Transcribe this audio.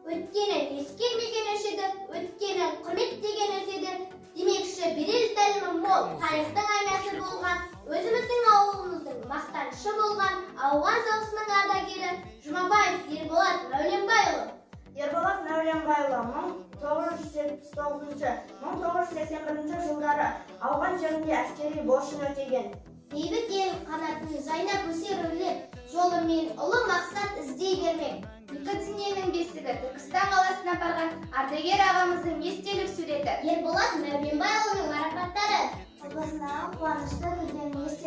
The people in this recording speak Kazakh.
Өткенін ескермеген өшеді, өткенін құрметтеген өседі. Демекші, берер тәлімі мол, тарихтың айнасы болған, өзіміздің ауылымыздың мақтанышы болған Ауған соғысының ардагері Жұмабаев Ерболат Мәуленбайұлы. Ерболат Мәуленбайұлы 1979-1981 жылдары Ауған жерінде әскери борышын өтеген. Бейбіт ел қанатын жайнап өсер өрлеп, жолымен ұлы мақсат іздей бермек. Екі дүниенің бесігі Түркістан қаласына барған ардагер ағамыздың естелік суреті. Ерболат Мәуленбайұлының марапаттары. Отбасындағы қуанышты күндерін естелік